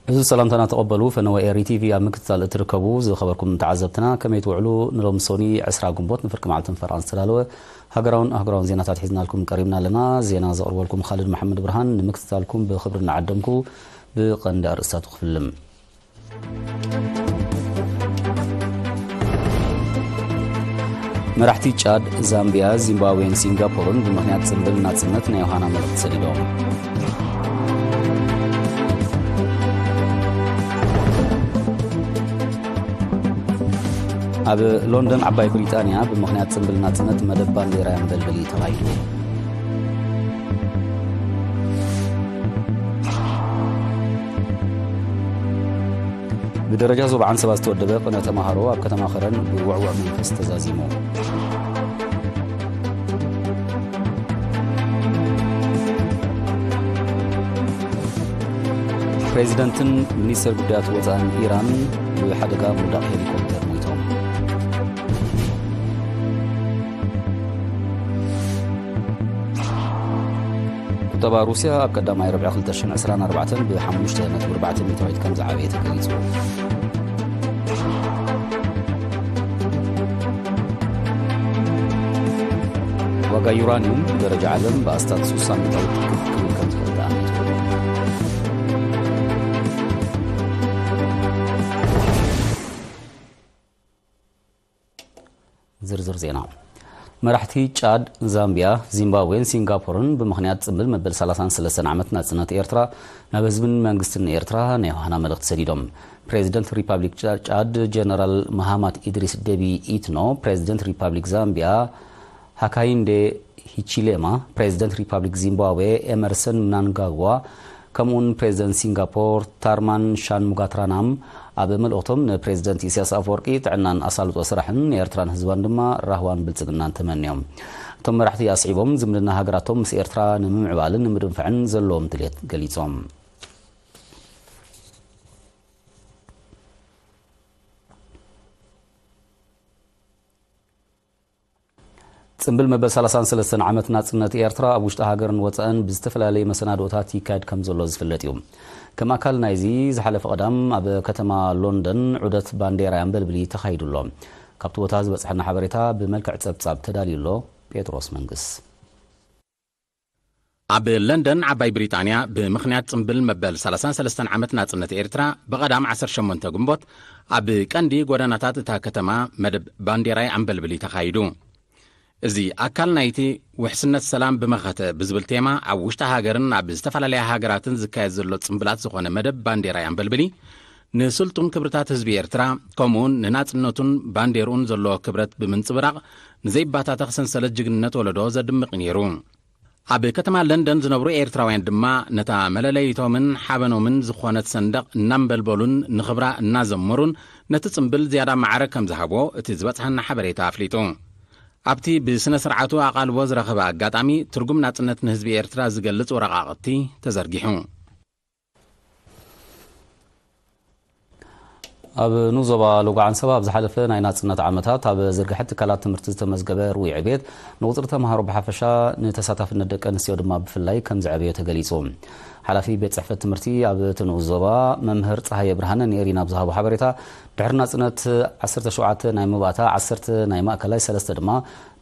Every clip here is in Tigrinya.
እዚ ሰላምታና ተቐበሉ። ፈነወ ኤሪ ቲቪ ኣብ ምክትታል እትርከቡ ዝኸበርኩም ተዓዘብትና፣ ከመይ ትውዕሉ? ንሎሚ ሶኒ ዕስራ ግንቦት ንፍርቂ መዓልትን ፈረቓን ዝተዳለወ ሃገራውን ኣህጉራውን ዜናታት ሒዝናልኩም ቀሪብና ኣለና። ዜና ዘቕርበልኩም ካልድ መሓመድ ብርሃን። ንምክትታልኩም ብኽብሪ እናዓደምኩ፣ ብቐንዲ ኣርእስታቱ ክፍልም። መራሕቲ ጫድ፣ ዛምቢያ፣ ዚምባብዌን ሲንጋፖርን ብምኽንያት ጽምብል ናጽነት ናይ ዮሃና መልእኽቲ ሰዲዶም። ኣብ ሎንደን ዓባይ ብሪጣንያ ብምኽንያት ጽምብል ናጽነት መደብ ባንዴራ ኣንበልብሊ ተኻይዱ። ብደረጃ ዞባ ዓንሰባ ዝተወደበ ቅነ ተማሃሮ ኣብ ከተማ ከረን ብውዕዉዕ መንፈስ ተዛዚሙ። ፕሬዚደንትን ሚኒስትር ጉዳያት ወፃእን ኢራን ብሓደጋ ምውዳቕ ሄሊኮፕተር ሞይቶም። ቁጠባ ሩስያ ኣብ ቀዳማይ ርብዒ ክልተ ሽሕን ዕስራን ኣርባዕተን ብ ሓሙሽተ ነጥቢ ኣርባዕተ ሚእታዊት ከም ዝዓበየ ተገሊጹ። ዋጋ ዩራኒየም ብደረጃ ዓለም ብኣስታት ስሳ ሚእታዊት ክብ ክብል ከም ዝኽእል ተኣሚኑ። ዝርዝር ዜና። መራሕቲ ጫድ፣ ዛምቢያ፣ ዚምባብዌን ሲንጋፖርን ብምኽንያት ጽምብል መበል ሰላሳን ሰለስተን ዓመት ናጽነት ኤርትራ ናብ ህዝብን መንግስትን ኤርትራ ናይ ዮሃና መልእኽቲ ሰዲዶም። ፕሬዚደንት ሪፓብሊክ ጫ-፣ ጫድ ጀነራል መሃማት ኢድሪስ ደቢ ኢትኖ፣ ፕሬዚደንት ሪፓብሊክ ዛምቢያ ሃካይንዴ ሂቺሌማ፣ ፕሬዚደንት ሪፓብሊክ ዚምባብዌ ኤመርሰን ምናንጋግዋ፣ ከምኡውን ፕሬዚደንት ሲንጋፖር ታርማን ሻንሙጋትራናም ኣብ መልእኽቶም ንፕሬዚደንት ኢሳያስ ኣፈወርቂ ጥዕናን ኣሳልጦ ስራሕን ንኤርትራን ህዝባን ድማ ራህዋን ብልጽግናን ተመንዮም። እቶም መራሕቲ ኣስዒቦም ዝምድና ሃገራቶም ምስ ኤርትራ ንምምዕባልን ንምድንፋዕን ዘለዎም ድሌት ገሊጾም። ጽምብል መበል ሰላሳን ሰለስተን ዓመት ናጽነት ኤርትራ ኣብ ውሽጢ ሃገርን ወጻእን ብዝተፈላለየ መሰናድኦታት ይካየድ ከም ዘሎ ዝፍለጥ እዩ። ከም ኣካል ናይዚ፣ ዝሓለፈ ቀዳም ኣብ ከተማ ሎንደን ዑደት ባንዴራ ኣንበልብሊ ተኻይዱ ኣሎ። ካብቲ ቦታ ዝበጽሐና ሓበሬታ ብመልክዕ ጸብጻብ ተዳልዩ ኣሎ። ጴጥሮስ መንግስ። ኣብ ለንደን ዓባይ ብሪጣንያ ብምኽንያት ጽምብል መበል ሰላሳን ሰለስተን ዓመት ናጽነት ኤርትራ ብቐዳም ዓሰርተ ሸሞንተ ግንቦት ኣብ ቀንዲ ጎደናታት እታ ከተማ መደብ ባንዴራይ ኣንበልብሊ ተኻይዱ። እዚ ኣካል ናይቲ ውሕስነት ሰላም ብመኸተ ብዝብል ቴማ ኣብ ውሽጢ ሃገርን ኣብ ዝተፈላለያ ሃገራትን ዝካየድ ዘሎ ጽምብላት ዝኾነ መደብ ባንዴራይ ኣንበልብሊ ንስልጡን ክብርታት ህዝቢ ኤርትራ ከምኡውን ንናጽነቱን ባንዴርኡን ዘለዎ ክብረት ብምንጽብራቕ ንዘይባታተኽ ሰንሰለት ጅግንነት ወለዶ ዘድምቕ ነይሩ። ኣብ ከተማ ለንደን ዝነብሩ ኤርትራውያን ድማ ነታ መለለይቶምን ሓበኖምን ዝኾነት ሰንደቕ እናንበልበሉን ንኽብራ እናዘመሩን ነቲ ጽምብል ዝያዳ ማዕረ ከም ዝሃቦ እቲ ዝበጽሐና ሓበሬታ ኣፍሊጡ። ኣብቲ ብስነ ስርዓቱ ኣቓልቦ ዝረኸበ ኣጋጣሚ ትርጉም ናጽነት ንህዝቢ ኤርትራ ዝገልጽ ወረቓቕቲ ተዘርጊሑ። ኣብ ንኡስ ዞባ ሎጎ ዓንሰባ ኣብ ዝሓለፈ ናይ ናጽነት ዓመታት ኣብ ዝርግሐት ትካላት ትምህርቲ ዝተመዝገበ ርኡይ ዕቤት ንቁጽሪ ተማሃሮ ብሓፈሻ ንተሳታፍነት ደቂ ኣንስትዮ ድማ ብፍላይ ከም ዘዕበዮ ተገሊጹ። ሓላፊ ቤት ጽሕፈት ትምህርቲ ኣብ እቲ ንኡስ ዞባ መምህር ጸሃየ ብርሃነ ንኤሪና ኣብ ዝሃቦ ሓበሬታ ድሕሪ ናጽነት ዓሰርተ ሸውዓተ ናይ መባእታ ዓሰርተ ናይ ማእከላይ ሰለስተ ድማ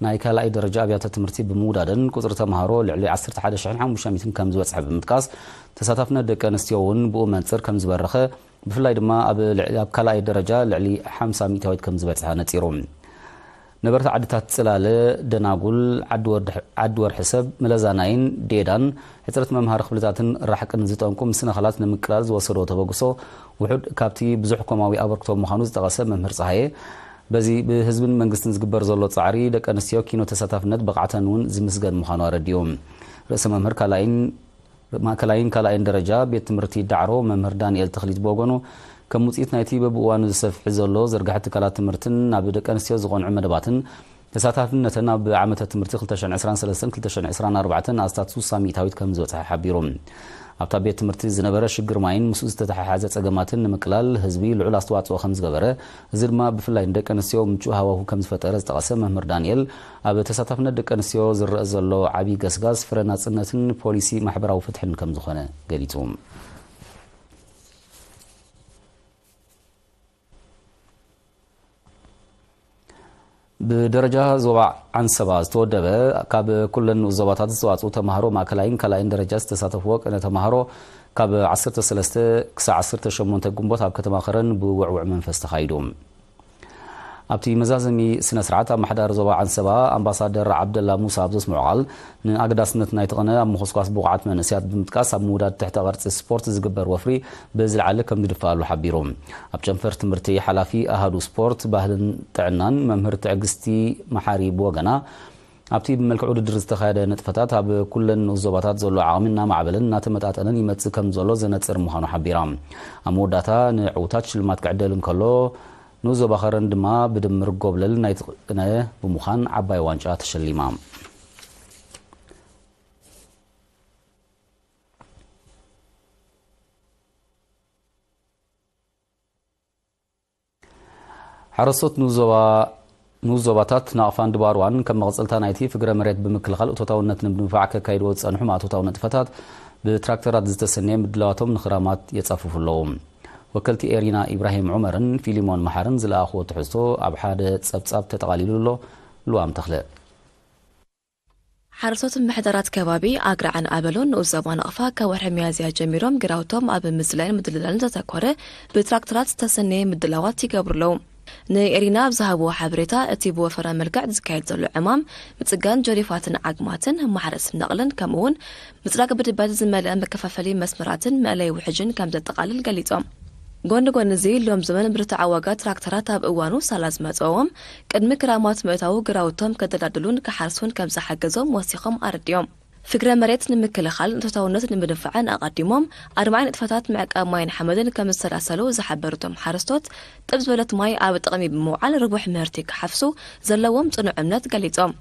ናይ ካልኣይ ደረጃ ኣብያተ ትምህርቲ ብምውዳደን ቁጽሪ ተማሃሮ ልዕሊ ዓሰርተ ሓደ ሽሕን ሓሙሽተ ሚእትን ከም ዝበጽሐ ብምጥቃስ ተሳታፍነት ደቂ ኣንስትዮ እውን ብኡ መንጽር ከም ዝበረኸ ብፍላይ ድማ ኣብ ልዕ-፣ ኣብ ካልኣይ ደረጃ ልዕሊ ሓምሳ ሚእታዊት ከም ዝበጽሐ ነጺሩ። ነበርቲ ዓድታት ጽላለ፣ ደናጉል፣ ዓዲ ወርድ-፣ ዓዲ ወርሒ ሰብ፣ መለዛናይን ዴዳን ሕጽረት መምሃሪ ክፍልታትን ራሕቅን ዝጠንቁ ምስንኻላት ንምቅላል ዝወሰዶ ተበግሶ ውሑድ ካብቲ ብዙሕ ኮማዊ ኣበርክቶ ምዃኑ ዝጠቐሰ መምህር ጸሃየ፣ በዚ ብህዝብን መንግስትን ዝግበር ዘሎ ጻዕሪ ደቂ ኣንስትዮ ኪኖ ተሳታፍነት ብቕዓተን እውን ዝምስገን ምዃኑ ኣረዲኡ። ርእሰ መምህር ካልኣይን ማእከላይን ካልኣይን ደረጃ ቤት ትምህርቲ ዳዕሮ መምህር ዳንኤል ተኽሊት ብወገኑ፣ ከም ውጽኢት ናይቲ በብእዋኑ ዝሰፍሕ ዘሎ ዝርግሐ ትካላት ትምህርትን ናብ ደቂ ኣንስትዮ ዝቐንዑ መደባትን ተሳታፍነተን ኣብ ዓመተ ትምህርቲ ክልተ ሽሕን ዕስራን ሰለስተን ክልተ ሽሕን ዕስራን ኣርባዕተን ኣስታት ስሳ ሚእታዊት ከም ዝበጽሐ ሓቢሩ። ኣብታ ቤት ትምህርቲ ዝነበረ ሽግር ማይን ምስኡ ዝተተሓሓዘ ጸገማትን ንምቅላል ህዝቢ ልዑል ኣስተዋጽኦ ከም ዝገበረ፣ እዚ ድማ ብፍላይ ንደቂ ኣንስትዮ ምቹእ ሃዋሁ ከም ዝፈጠረ ዝጠቐሰ መምህር ዳንኤል፣ ኣብ ተሳታፍነት ደቂ ኣንስትዮ ዝረአ ዘሎ ዓቢ ገስጋስ ፍረ ናጽነትን ፖሊሲ ማሕበራዊ ፍትሕን ከም ዝኾነ ገሊጹ። ብደረጃ ዞባ ዓንሰባ ዝተወደበ፣ ካብ ኩለን ንኡስ ዞባታት ዝተዋፅኡ ተምሃሮ ማእከላይን ካልኣይን ደረጃ ዝተሳተፍዎ ቅነ ተምሃሮ፣ ካብ ዓሰርተ ሰለስተ ክሳብ ዓሰርተ ሸሞንተ ግንቦት ኣብ ከተማ ከረን ብውዕውዕ መንፈስ ተኻይዱ። ኣብቲ መዛዘሚ ስነ ስርዓት ኣመሓዳሪ ዞባ ዓንሰባ ኣምባሳደር ዓብደላ ሙሳ ኣብ ዘስምዖ ቃል፣ ንኣገዳስነት ናይቲ ቅነ ኣብ ምኹስኳስ ብቑዓት መንእሰያት ብምጥቃስ፣ ኣብ ምውዳድ ትሕተ ቅርጺ ስፖርት ዝግበር ወፍሪ ብዝለዓለ ከም ዝድፍኣሉ ሓቢሩ። ኣብ ጨንፈር ትምህርቲ ሓላፊ ኣሃዱ ስፖርት፣ ባህልን ጥዕናን መምህር ትዕግስቲ መሓሪ ብወገና፣ ኣብቲ ብመልክዕ ውድድር ዝተኻየደ ንጥፈታት ኣብ ኩለን ንኡስ ዞባታት ዘሎ ዓቕሚ እናማዕበለን እናተመጣጠነን ይመጽእ ከም ዘሎ ዘነጽር ምዃኑ ሓቢራ። ኣብ መወዳእታ ንዕዉታት ሽልማት ክዕደል እንከሎ፣ ንኡስ ዞባ ከረን ድማ ብድምር ጎብለል ናይቲ ቅነ ብምዃን ዓባይ ዋንጫ ተሸሊማ። ሓረስቶት ንኡስ ዞባ፣ ንኡስ ዞባታት ናቕፋን ድባርዋን ከም መቐጸልታ ናይቲ ፍግረ መሬት ብምክልኻል እቶታውነት ንምድንፋዕ ከካይድዎ ዝጸንሑ ማእቶታዊ ንጥፈታት ብትራክተራት ዝተሰነየ ምድላዋቶም ንኽራማት የጻፍፉ ኣለዉ። ወከልቲ ኤሪና ኢብራሂም ዑመርን ፊሊሞን መሓርን ዝለኣኽዎ ትሕዝቶ ኣብ ሓደ ጸብጻብ ተጠቓሊሉ ኣሎ። ልዋም ተኽለ። ሓረስቶት ምሕደራት ከባቢ ኣግራዕን ኣበሎን ንኡስ ዞባ ናቕፋ ካብ ወርሒ ሚያዝያ ጀሚሮም ግራውቶም ኣብ ምዝላይን ምድልዳልን ዘተኮረ ብትራክተራት ዝተሰነየ ምድላዋት ይገብሩ ኣለዉ። ንኤሪና ኣብ ዝሃብዎ ሓበሬታ፣ እቲ ብወፈራ መልክዕ ዝካየድ ዘሎ ዕማም ምጽጋን ጀሪፋትን ዓግማትን፣ ማሕረስን ነቕልን፣ ከምኡ'ውን ምጽራግ ብድበት ዝመልአ መከፋፈሊ መስመራትን መእለይ ውሕጅን ከም ዘጠቓልል ገሊጾም። ጎኒ ጎኒ እዚ፣ ሎም ዘመን ብርትዓዊ ዋጋ ትራክተራት ኣብ እዋኑ ሳላ ዝመጽኦም፣ ቅድሚ ክራማት ምእታዉ ግራውቶም ከደላድሉን ክሓርሱን ከም ዝሓገዞም ወሲኾም ኣረዲኦም። ፍግረ መሬት ንምክልኻልን እቶታውነት ንምድንፋዕን ኣቐዲሞም ኣድማዒ ንጥፈታት ምዕቃብ ማይን ሓመድን ከም ዝሰላሰሉ ዝሓበሩ እቶም ሓረስቶት፣ ጥብ ዝበለት ማይ ኣብ ጥቕሚ ብምውዓል ርቡሕ ምህርቲ ክሓፍሱ ዘለዎም ጽኑዕ እምነት ገሊጾም።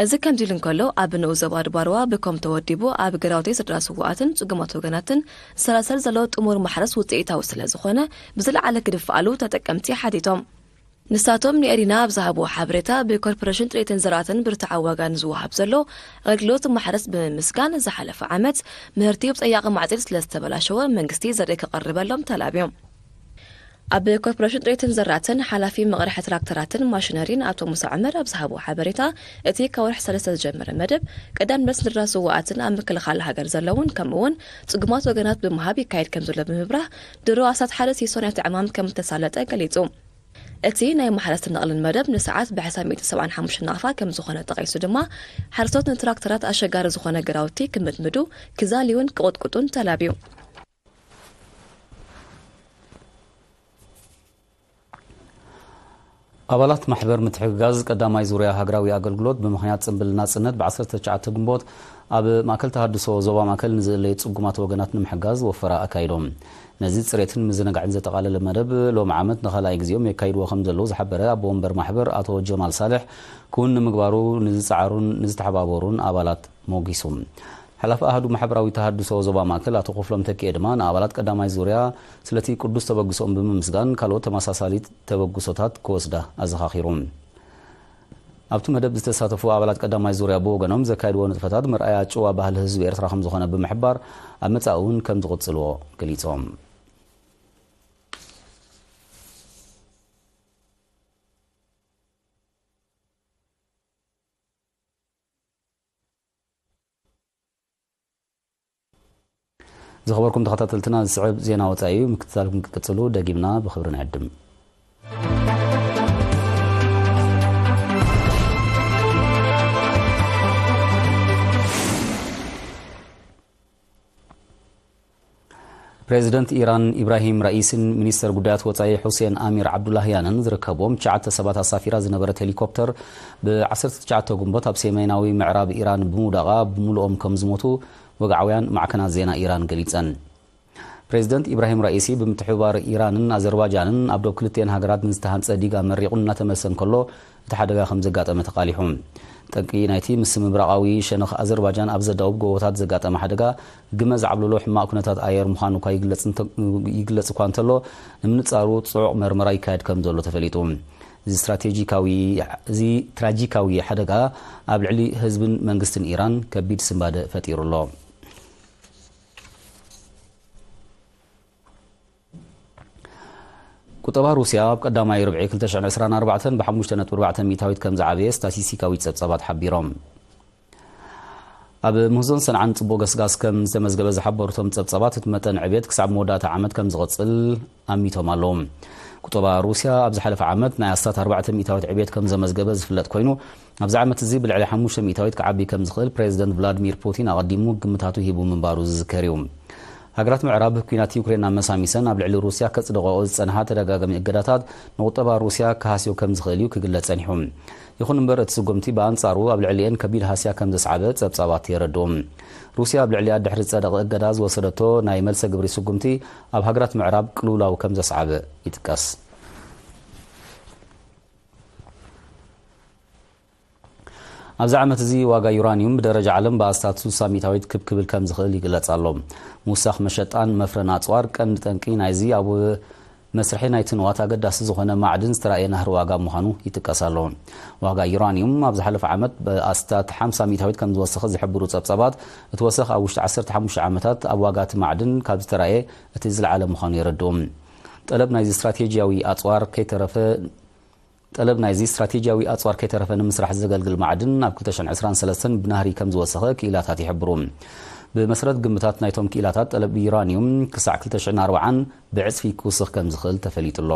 እዚ ከምዚ ኢሉ እንከሎ፣ ኣብ ንኡስ ዞባ ድባርዋ ብኮም ተወዲቡ ኣብ ግራውቲ ስድራ ስውኣትን ጽጉማት ወገናትን ዝሰላሰል ዘሎ ጥሙር ማሕረስ ውጽኢታዊ ስለ ዝኾነ፣ ብዝለዓለ ክድፍኣሉ ተጠቀምቲ ሓቲቶም። ንሳቶም ንኤሪና ኣብ ዝሃብዎ ሓበሬታ፣ ብኮርፖሬሽን ጥሪትን ዝራእትን ብርትዓዊ ዋጋ ንዝወሃብ ዘሎ ኣገልግሎት ማሕረስ ብምምስጋን፣ ዝሓለፈ ዓመት ምህርቲ ብጸያቒ ማዕጺድ ስለ ዝተበላሸወ፣ መንግስቲ ዘርኢ ክቐርበሎም ተላብዮም። ኣብ ኮርፖሬሽን ጥሪትን ዘራትን ሓላፊ መቕርሒ ትራክተራትን ማሽነሪን ኣቶ ሙሳ ዑመር ኣብ ዝሃብዎ ሓበሬታ፣ እቲ ካብ ወርሒ ሰለስተ ዝጀመረ መደብ ቀዳም ንብረት ስድራ ስውኣትን ኣብ ምክልኻል ሃገር ዘለውን ከምኡ'ውን ጽጉማት ወገናት ብምሃብ ይካየድ ከም ዘሎ ብምብራህ፣ ድሮ ኣስታት ሓደ ሲሶ ናይቲ ዕማም ከም እተሳለጠ ገሊጹ። እቲ ናይ ማሕረስን ነቕልን መደብ ንሰዓት ብሕሳብ ሚእቲ ሰብዓን ሓሙሽተን ናቕፋ ከም ዝኾነ ጠቒሱ ድማ፣ ሓረስቶት ንትራክተራት ኣሸጋሪ ዝኾነ ግራውቲ ክምድምዱ፣ ክዛልዩን ክቕጥቅጡን ተላብዩ። ኣባላት ማሕበር ምትሕግጋዝ ቀዳማይ ዙርያ ሃገራዊ ኣገልግሎት ብምኽንያት ጽምብል ናጽነት ብ ዓሰርተ ትሽዓተ ግንቦት ኣብ ማእከል ተሃድሶ ዞባ ማእከል ንዝእለዩ ጽጉማት ወገናት ንምሕጋዝ ወፈራ ኣካይዶም። ነዚ ጽሬትን ምዝንጋዕን ዘጠቓለለ መደብ ሎሚ ዓመት ንኻልኣይ ግዜኦም የካይድዎ ከም ዘለዉ ዝሓበረ ኣቦ ወንበር ማሕበር ኣቶ ጀማል ሳልሕ፣ ክውን ንምግባሩ ንዝጸዓሩን ንዝተሓባበሩን ኣባላት ሞጊሱ። ሓላፊ ኣሃዱ ማሕበራዊ ተሃድሶ ዞባ ማእከል ኣቶ ክፍሎም ተኪኤ ድማ ንኣባላት ቀዳማይ ዙርያ ስለቲ ቅዱስ ተበግሶኦም ብምምስጋን፣ ካልኦት ተመሳሳሊ ተበግሶታት ክወስዳ ኣዘኻኺሩ። ኣብቲ መደብ ዝተሳተፉ ኣባላት ቀዳማይ ዙርያ ብወገኖም ዘካየድዎ ንጥፈታት መርኣያ ጭዋ ባህሊ ህዝቢ ኤርትራ ከም ዝኾነ ብምሕባር፣ ኣብ መጻኢ እውን ከም ዝቕጽልዎ ገሊጾም። ዝኸበርኩም ተኸታተልትና፣ ዝስዕብ ዜና ወጻኢ እዩ። ምክትታልኩም ክትቅጽሉ ደጊምና ብኽብሪ ንዕድም። ፕሬዚደንት ኢራን ኢብራሂም ራኢሲን ሚኒስተር ጉዳያት ወጻኢ ሑሴን ኣሚር ዓብዱላህያንን ዝርከብዎም ትሽዓተ ሰባት ኣሳፊራ ዝነበረት ሄሊኮፕተር ብ ዓሰርተ ትሽዓተ ግንቦት ኣብ ሰሜናዊ ምዕራብ ኢራን ብምውዳቓ ብምሉኦም ከም ዝሞቱ ወግዓውያን ማዕከናት ዜና ኢራን ገሊጸን። ፕሬዚደንት ኢብራሂም ራኢሲ ብምትሕብባር ኢራንን ኣዘርባጃንን ኣብ ዶብ ክልቲኤን ሃገራት ንዝተሃንጸ ዲግ ኣመሪቑ እናተመልሰ እንከሎ እቲ ሓደጋ ከም ዘጋጠመ ተቓሊሑ። ጠንቂ ናይቲ ምስ ምብራቓዊ ሸነኽ ኣዘርባጃን ኣብ ዘዳውብ ጎቦታት ዘጋጠመ ሓደጋ ግመ ዝዓብለሎ ሕማቕ ኩነታት ኣየር ምዃኑ እኳ ይግለጽ እንተ-፣ ይግለጽ እኳ እንተሎ፣ ንምንጻሩ ጽዑቕ መርመራ ይካየድ ከም ዘሎ ተፈሊጡ። እዚ ስትራቴጂካዊ፣ እዚ ትራጂካዊ ሓደጋ ኣብ ልዕሊ ህዝብን መንግስትን ኢራን ከቢድ ስንባደ ፈጢሩ ኣሎ። ቁጠባ ሩስያ ኣብ ቀዳማይ ርብዒ ክልተ ሽሕን ዕስራን ኣርባዕተን ብ ሓሙሽተ ነጥቢ ኣርባዕተ ሚእታዊት ከም ዝዓበየ ስታቲስቲካዊ ጸብጻባት ሓቢሮም። ኣብ ምህዞን ሰንዓን ጽቡቕ ገስጋስ ከም ዝተመዝገበ ዝሓበሩ እቶም ጸብጻባት፣ እቲ መጠን ዕብየት ክሳብ መወዳእታ ዓመት ከም ዝቕጽል ኣሚቶም ኣለዉ። ቁጠባ ሩስያ ኣብ ዝሓለፈ ዓመት ናይ ኣስታት ኣርባዕተ ሚእታዊት ዕብየት ከም ዘመዝገበ ዝፍለጥ ኮይኑ፣ ኣብዚ ዓመት እዚ ብልዕሊ ሓሙሽተ ሚእታዊት ክዓቢ ከም ዝኽእል ፕሬዚደንት ቭላድሚር ፑቲን ኣቐዲሙ ግምታቱ ሂቡ ምንባሩ ዝዝከር እዩ። ሃገራት ምዕራብ፣ ኲናት ዩክሬን ኣመሳሚሰን ኣብ ልዕሊ ሩስያ ከጽድቐኦ ዝጸንሓ ተደጋጋሚ እገዳታት፣ ንቁጠባ ሩስያ ክሃስዮ ከም ዝኽእል እዩ ክግለጽ ጸኒሑ። ይኹን እምበር፣ እቲ ስጉምቲ ብኣንጻሩ ኣብ ልዕሊኤን ከቢድ ሃስያ ከም ዘስዓበ ጸብጻባት የረድኡ። ሩስያ ኣብ ልዕሊኣ ድሕሪ ዝጸደቐ እገዳ ዝወሰደቶ ናይ መልሰ ግብሪ ስጉምቲ፣ ኣብ ሃገራት ምዕራብ ቅልውላው ከም ዘስዓበ ይጥቀስ። ኣብዚ ዓመት እዚ ዋጋ ዩራኒዩም ብደረጃ ዓለም ብኣስታት ስሳ ሚእታዊት ክብ ክብል ከም ዝኽእል ይግለጽ ኣሎ። ምውሳኽ መሸጣን መፍረን ኣጽዋር ቀንዲ ጠንቂ ናይዚ ኣብ መስርሒ ናይቲ ንዋት ኣገዳሲ ዝኾነ ማዕድን ዝተራእየ ናህሪ ዋጋ ምዃኑ ይጥቀስ ኣሎ። ዋጋ ዩራኒዩም ኣብ ዝሓለፈ ዓመት ብኣስታት ሓምሳ ሚእታዊት ከም ዝወሰኸ ዝሕብሩ ጸብጻባት፣ እቲ ወሰኽ ኣብ ውሽጢ ዓሰርተ ሓሙሽተ ዓመታት ኣብ ዋጋ እቲ ማዕድን ካብ ዝተራእየ እቲ ዝለዓለ ምዃኑ የረድኡ። ጠለብ ናይዚ ስትራቴጂያዊ ኣጽዋር ከይተረፈ ጠለብ ናይዚ ስትራቴጂያዊ ኣጽዋር ከይተረፈ ንምስራሕ ዘገልግል ማዕድን ኣብ ክልተ ሽሕን ዕስራን ሰለስተን ብናህሪ ከም ዝወሰኸ ክኢላታት ይሕብሩ። ብመሰረት ግምታት ናይቶም ክኢላታት፣ ጠለብ ዩራኒዩም ክሳዕ ክልተ ሽሕን ኣርባዓን ብዕጽፊ ክውስኽ ከም ዝኽእል ተፈሊጡ ኣሎ።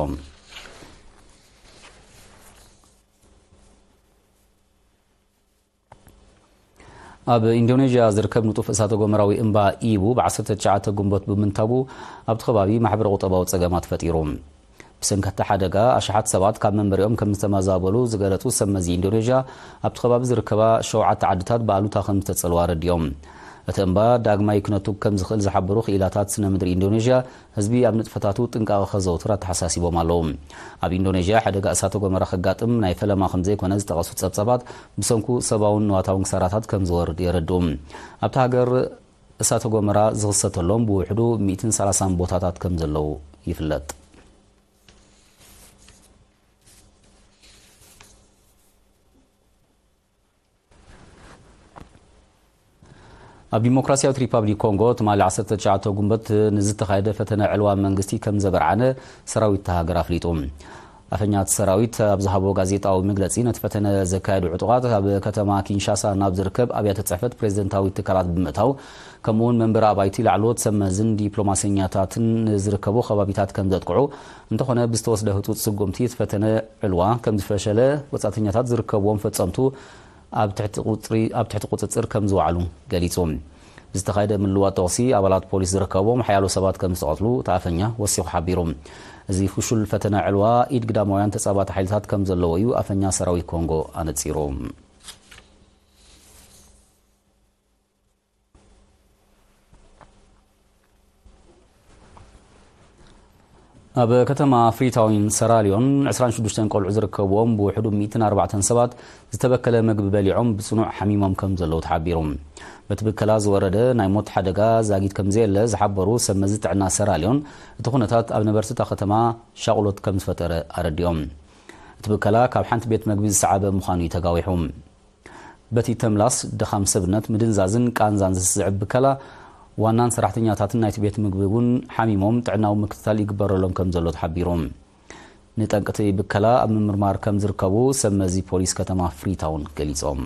ኣብ ኢንዶኔዥያ ዝርከብ ንጡፍ እሳተ ጎመራዊ እምባ ኢቡ ብ ዓሰርተ ትሽዓተ ጉንበት ብምንታጉ፣ ኣብቲ ከባቢ ማሕበረ ቁጠባዊ ጸገማት ፈጢሩ። ብሰንኪ እቲ ሓደጋ፣ ኣሽሓት ሰባት ካብ መንበሪኦም ከም ዝተመዛበሉ ዝገለጹ ሰብ መዚ ኢንዶኔዥያ፣ ኣብቲ ከባቢ ዝርከባ ሸውዓተ ዓድታት ብኣሉታ ከም ዝተጸልዋ ኣረዲኦም። እቲ እምባ ዳግማይ ክነቱግ ከም ዝኽእል ዝሓበሩ ክኢላታት ስነ ምድሪ ኢንዶኔዥያ፣ ህዝቢ ኣብ ንጥፈታቱ ጥንቃቐ ከዘውትር ኣተሓሳሲቦም ኣለዉ። ኣብ ኢንዶኔዥያ፣ ሓደጋ እሳተ ጎመራ ከጋጥም ናይ ፈለማ ከም ዘይኮነ ዝጠቐሱ ጸብጻባት፣ ብሰንኩ ሰብኣውን ንዋታውን ክሳራታት ከም ዝወርድ የረድኡ። ኣብታ ሃገር፣ እሳተ ጎመራ ዝኽሰተሎም ብውሕዱ ሚእትን ሰላሳን ቦታታት ከም ዘለዉ ይፍለጥ። ኣብ ዲሞክራሲያዊት ሪፓብሊክ ኮንጎ፣ ትማሊ ዓሰርተ ትሽዓተ ጉንበት ንዝተኻየደ ፈተነ ዕልዋ መንግስቲ ከም ዘበርዓነ ሰራዊት እታ ሃገር ኣፍሊጡ። ኣፈኛ እቲ ሰራዊት ኣብ ዝሃቦ ጋዜጣዊ መግለጺ፣ ነቲ ፈተነ ዘካየዱ ዕጡቓት ኣብ ከተማ ኪንሻሳ ናብ ዝርከብ ኣብያተ ጽሕፈት ፕሬዚደንታዊ ትካላት ብምእታው፣ ከምኡ እውን መንበሪ ኣባይቲ ላዕለዎት ሰብ መዝን ዲፕሎማሰኛታትን ንዝርከቡ ከባቢታት ከም ዘጥቅዑ፣ እንተኾነ ብዝተወስደ ህጹጽ ስጉምቲ እቲ ፈተነ ዕልዋ ከም ዝፈሸለ ወጻእተኛታት ዝርከብዎም ፈጸምቱ ኣብ ትሕቲ ቁጽሪ-፣ ኣብ ትሕቲ ቁጽጽር ከም ዝወዓሉ ገሊጹ። ዝተኻየደ ምልዋጥ ተኹሲ ኣባላት ፖሊስ ዝርከብዎም ሓያሎ ሰባት ከም ዝተቐትሉ እቲ ኣፈኛ ወሲኹ ሓቢሩ። እዚ ፍሹል ፈተነ ዕልዋ ኢድ ግዳማውያን ተጻባቲ ሓይልታት ከም ዘለዎ እዩ ኣፈኛ ሰራዊት ኮንጎ ኣነጺሩ። ኣብ ከተማ ፍሪታውን ሰራልዮን ዕስራን ሽዱሽተን ቆልዑ ዝርከብዎም ብውሕዱ ሚእትን ኣርባዕተን ሰባት ዝተበከለ ምግቢ በሊዖም ብጽኑዕ ሓሚሞም ከም ዘለዉ ተሓቢሩ። በቲ ብከላ ዝወረደ ናይ ሞት ሓደጋ ዛጊት ከም ዘየለ ዝሓበሩ ሰብ መዚ ጥዕና ሰራልዮን፣ እቲ ኩነታት ኣብ ነበርቲ እታ ከተማ ሻቕሎት ከም ዝፈጠረ ኣረዲኦም። እቲ ብከላ ካብ ሓንቲ ቤት መግቢ ዝሰዓበ ምዃኑ እዩ ተጋዊሑ። በቲ ተምላስ፣ ድኻም ሰብነት፣ ምድንዛዝን ቃንዛን ዝስዕብ ብከላ፣ ዋናን ሰራሕተኛታትን ናይቲ ቤት ምግቢ እውን ሓሚሞም ጥዕናዊ ምክትታል ይግበረሎም ከም ዘሎ ተሓቢሩ። ንጠንቅቲ ብከላ ኣብ ምምርማር ከም ዝርከቡ ሰብ መዚ ፖሊስ ከተማ ፍሪታውን ገሊጾም።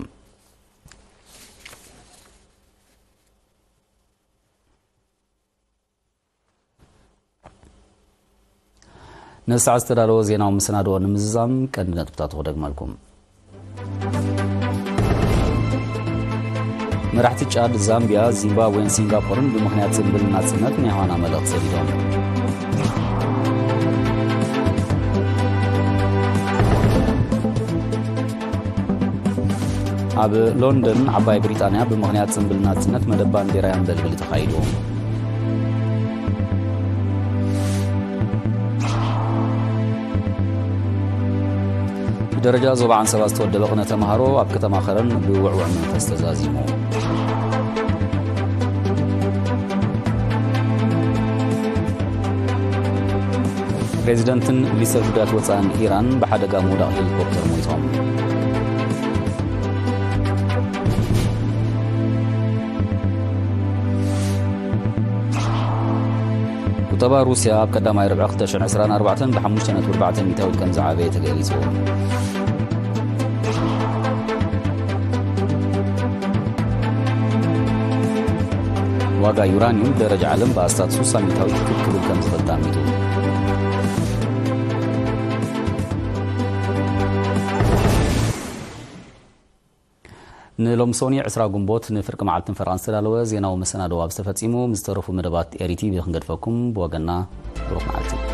ነዚ ሰዓት ዝተዳለወ ዜናዊ መሰናድኦ ንምዝዛም ቀንዲ ነጥብታቱ ክደግመልኩም። መራሕቲ ጫድ፣ ዛምቢያ፣ ዚምባብዌን ሲንጋፖርን ብምኽንያት ጽምብል ናጽነት ናይ ዮሃና መልእኽቲ ሰዲዶም። ኣብ ሎንደን ዓባይ ብሪጣንያ ብምኽንያት ጽምብል ናጽነት መደብ ባንዴራ የንበልብል ተኻይዱ። ብደረጃ ዞባ ዓንሰባ ዝተወደበ ቅነ ተምሃሮ ኣብ ከተማ ከረን ብውዕውዕ መንፈስ ተዛዚሙ። ፕሬዚደንትን ሚኒስተር ጉዳያት ወጻእን ኢራን ብሓደጋ ምውዳቕ ሄሊኮፕተር ሞይቶም። ቁጠባ ሩስያ ኣብ ቀዳማይ ርብዒ ክልተ ሽሕን ዕስራን ኣርባዕተን ብ ሓሙሽተ ነጥቢ ኣርባዕተ ሚእታዊት ከም ዝዓበየ ተገሊጹ። ዋጋ ዩራኒየም ብደረጃ ዓለም ብኣስታት ስሳ ሚእታዊት ክብ ክብል ከም ዝኽእል ተኣሚቱ። ንሎሚ ሶኒ ዕስራ ግንቦት ንፍርቂ መዓልትን ፈረቓን ዝተዳለወ ዜናዊ መሰናዶ ኣብዚ ተፈጺሙ። ምስ ዝተረፉ መደባት ኤሪ ቲቪ ክንገድፈኩም። ብወገንና ብሩኽ መዓልቲ።